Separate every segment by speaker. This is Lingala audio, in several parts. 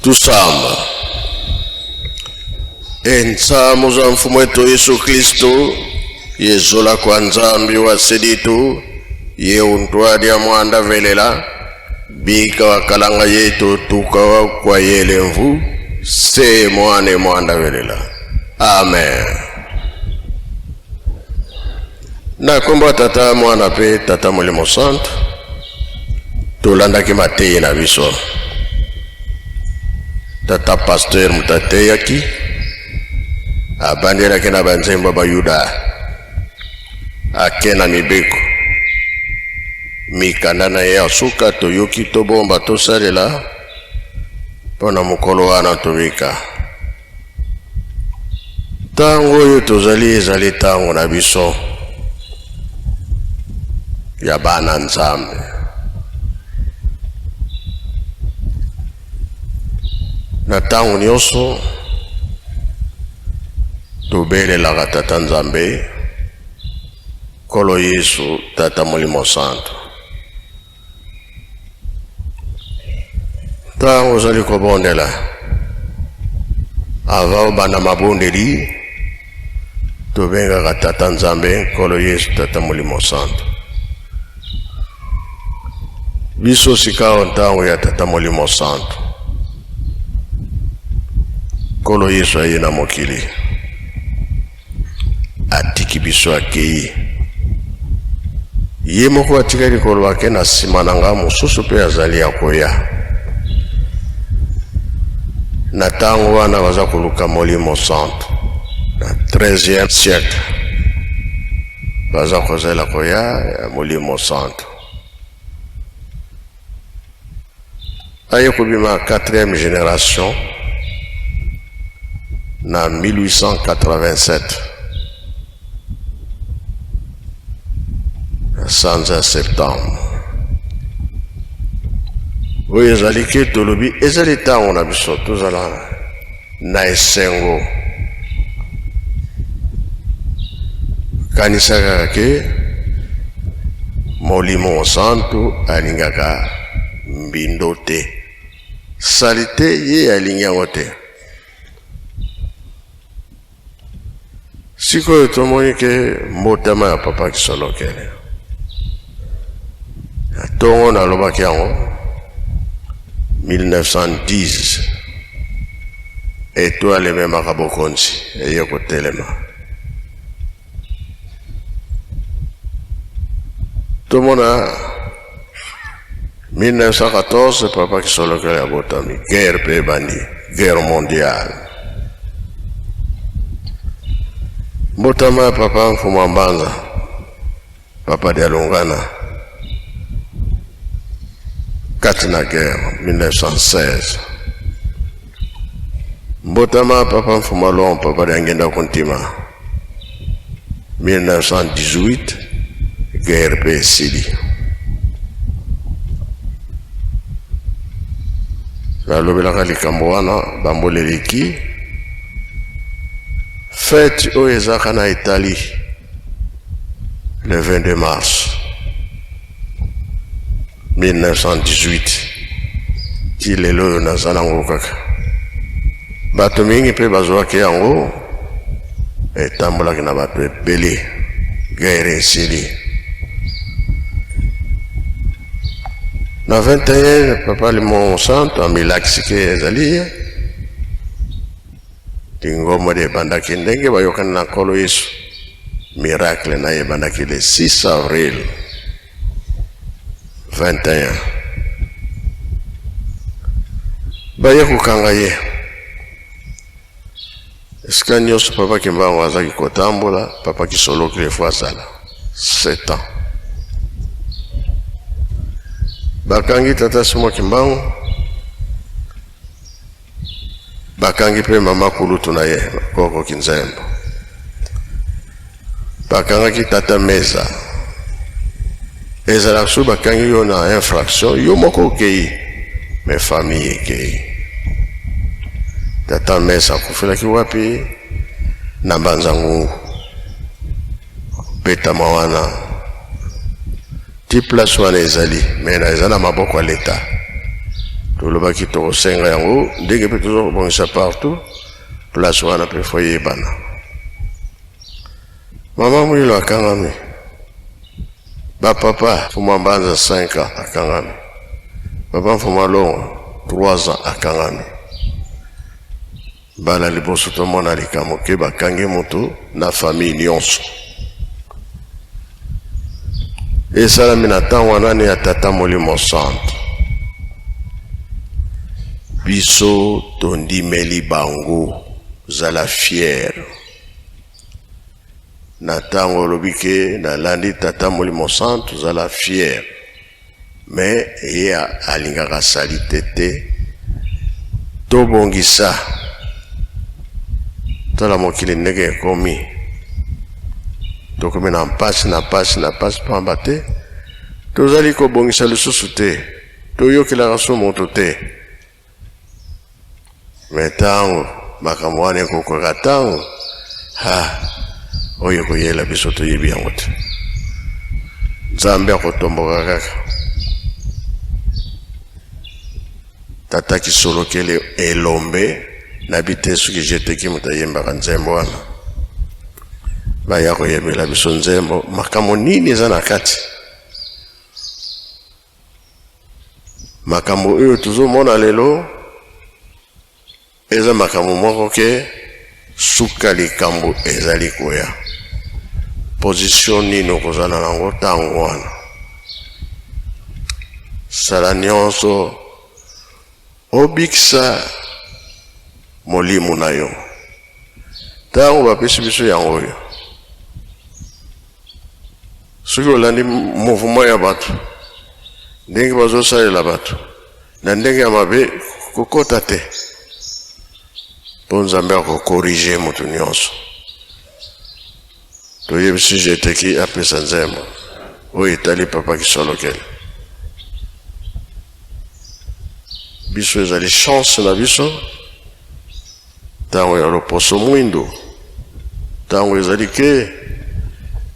Speaker 1: Tusamba. E nsamu za mfumu wetu Yesu Kristu, yezola kwa Nzambi wa seditu, ye untwadia mwanda velela, bika wa kalanga yetu tukawa kwa yele mvu, se mwane mwanda velela. Amen. Na kombo ya Tata, Mwana pe Tata Molimo Santu, tolandaki mateyi na biso. Tata pasteur moto ateyaki, abandelaki na banzembo ya Bayuda, ake na mibeko mikanda na ye ya suka toyoki tobomba tosalela mpo na mokolo wana tobika. Ntango oyo tozali ezali ntango na biso ya bana Nzambe. Na ntango nyonso tobelelaka Tata Nzambe, Nkolo Yesu, Tata Molimo Santu. Ntango ozali kobondela, avant obanda mabondeli, tobengaka Tata Nzambe, Nkolo Yesu, Tata Molimo Santu. Biso sikawa ntango ya Tata Molimo Santu. Nkolo Yesu aye na mokili. Atiki biso akei. Ye moko atikali koloba ke na nsima na nga mosusu mpe azali ya koya. Na ntango wana baza koluka Molimo Santu na 13e siècle, baza kozela koya ya Molimo Santu. Aye kobima quatrième generation na 1887 na sanza ya septembre. Oyo ezali ke tolobi ezali ntango na biso tozala na esengo. Kanisa kaka ke Molimo Mosantu alingaka mbindo te, salite ye alingi yango te. Sikoyo tomoni ke mbotama ya Papa Kisolokele na tongo nalobaki yango 1910 etoile ememaka bokonzi eye kotelema. Tomona 1914 Papa Kisolokele abotami, guerre mpe ebandi, guerre mondiale. Mbotama ya Papa Mfuma Mbanza, Papa Dialungana, kati na guerre 1916. Mbotama ya Papa Mfuma Long, Papa Diangenda Kuntima, 1918, guerre mpe esili. Nalobelaka likambo wana bambula eleki. Fete oyo ezaka na Italie le 22 mars 1918 ti lelo oyo naza nango kaka. Bato mingi mpe bazwaki yango, etambolaki na bato ebele, guerre esili. Na 21 Papa Limo Santo amilakisi ke ezali ye. Lingomba nde ebandaki ndenge bayokani na Nkolo Yesu. Miracle na ye ebandaki le 6 avril 21. Baye kokanga ye esika nyonso Papa Kimbangu azaki kotambola, Papa Kisolokele fo azala 7 ans. Bakangi Tata Simon Kimbangu, bakangi mpe mama kulutu na ye Koko Kinzembo, bakangaki Tata Meza. Ezalaka soki bakangi yo na infraction, yo moko okei, mais famille ekei. Tata Meza akufelaki wapi? Na Mbanza Ngungu, betama wana ti place wana ezali, mais na eza na maboko ya leta. Tolobaki tokosenga yango ndenge mpe toza kobongisa partout place wana mpe fo eyebana. Mama Mwilo akangami, bapapa Mfuma Mbanza 5 ans akangami, papa Mfuma Longo 3 ans akangami. Mbala liboso tomona likambo ke bakangi moto na famille nyonso. Esalami na ntango wana ni ya Tata Molimo Santu. Biso tondimeli bango, zala fier. Na ntango olobi ke nalandi Tata Molimo Santu, zala fier. Mais ye alingaka salite te. Tobongisa. Tala mokili ndenge ekomi. Tokomi na mpasi na mpasi na mpasi pamba te. Tozali kobongisa lisusu te. Toyokelaka so moto te. Me ntango makambo wana ekokoka, ntango ha oyo ekoyela biso toyebi yango te. Nzambe akotomboka kaka. Tata Kisolokele elombe nayebi te soki jeteki moto ayembaka nzembo wana, baya koyembela biso nzembo makambo nini eza na kati. Makambo oyo tozomona lelo eza makambo moko ke suka likambo ezali koya. Position nini okozala nango ntango wana? Sala nyonso obikisa molimo na yo. Ntango bapesi biso yango oyo, soki olandi mouvement ya bato ndenge bazosalela bato na ndenge ya mabe, kokota te, mpo Nzambe akokorige moto nyonso. Toyebisi jeteki apesa nzembo oyo etali papa Kisolokele. Biso ezali chance na biso ntango ya loposo mwindo, ntango ezali ke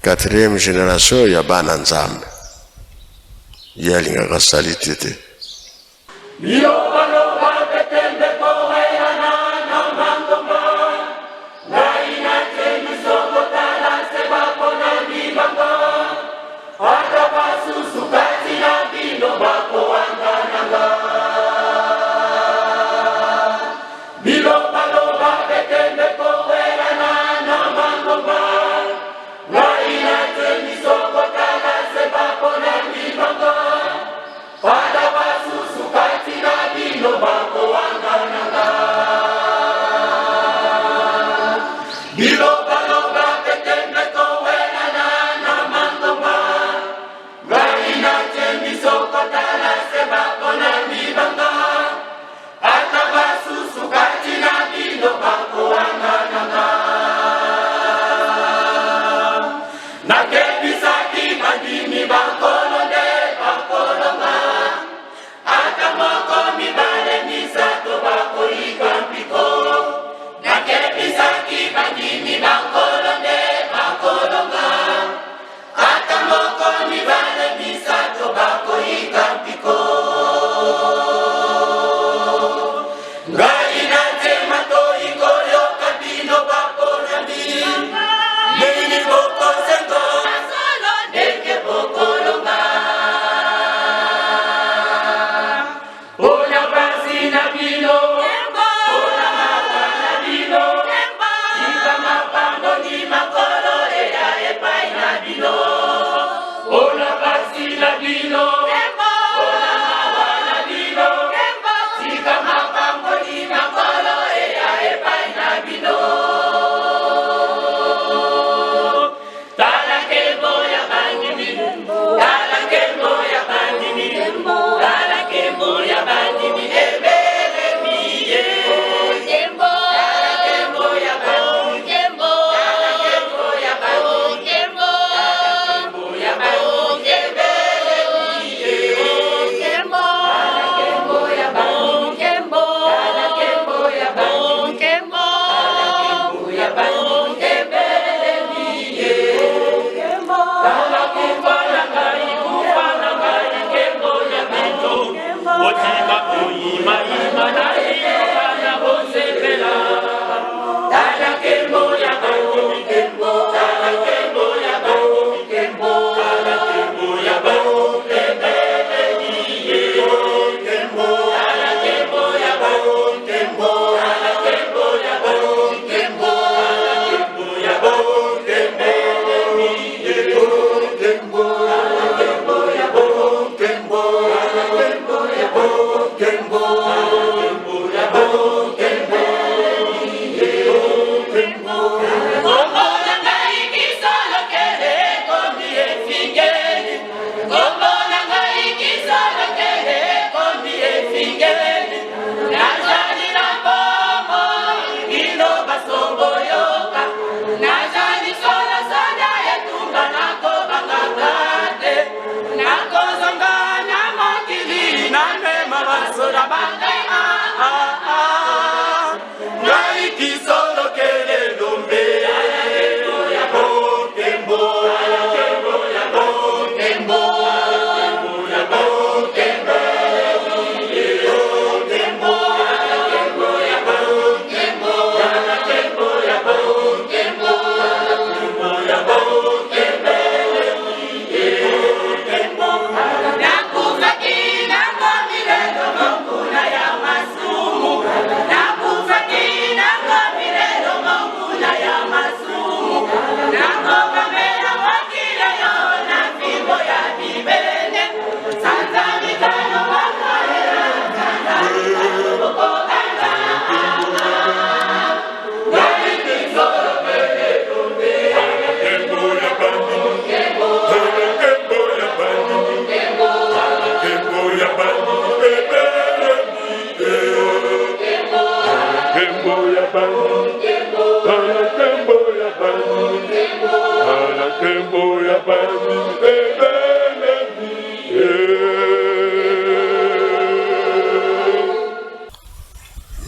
Speaker 1: quatrième génération ya bana Nzambe, ye alingaka salite te.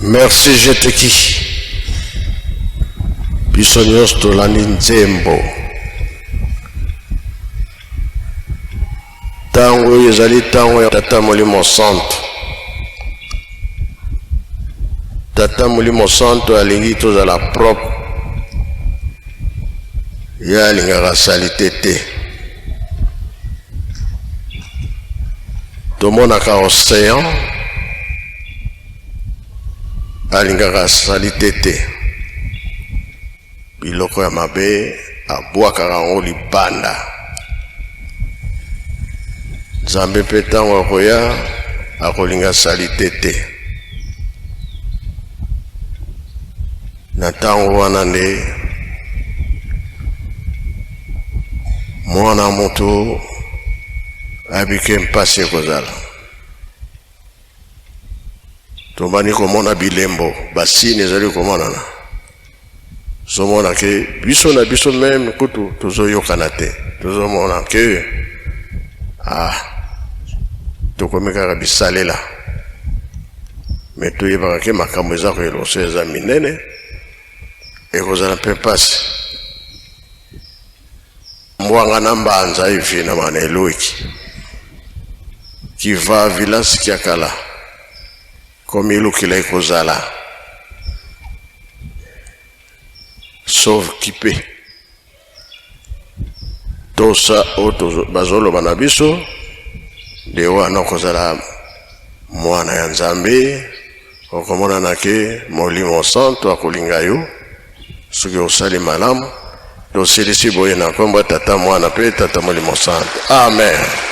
Speaker 1: Merci Jeteki. Biso nyonso tolandi nzembo. Ntango oyo ezali ntango ya Tata Molimo Santo. Tata Molimo Santo alingi tozala propre. Ye alingaka salite te. Tomonaka ocean alingaka salite te. Biloko ya mabe abwakaka yango libanda. Nzambe mpe ntango akoya akolinga salite te. Na ntango wana nde mwana moto abike mpasi ekozala. Tobandi komona bilembo, basini ezali komonana. Tozomona ke biso na biso meme kutu tozoyokana te, tozomona ke ah, tokomi kaka bisalela, me toyebaka ke makambo eza koyeloso eza minene, ekozala mpe mpasi. Mbwanga na mbanza ivina mana eluiki kiva vilasi kiakala komilukila ekozala sauve kipe tosa oyo bazoloba na biso nde wana okozala mwana ya Nzambe, okomonana ke Molimo Santu akolinga yo soki osali malamu. Tosilisi boye na nkombo ya Tata, Mwana mpe Tata Molimo Santu. Amen.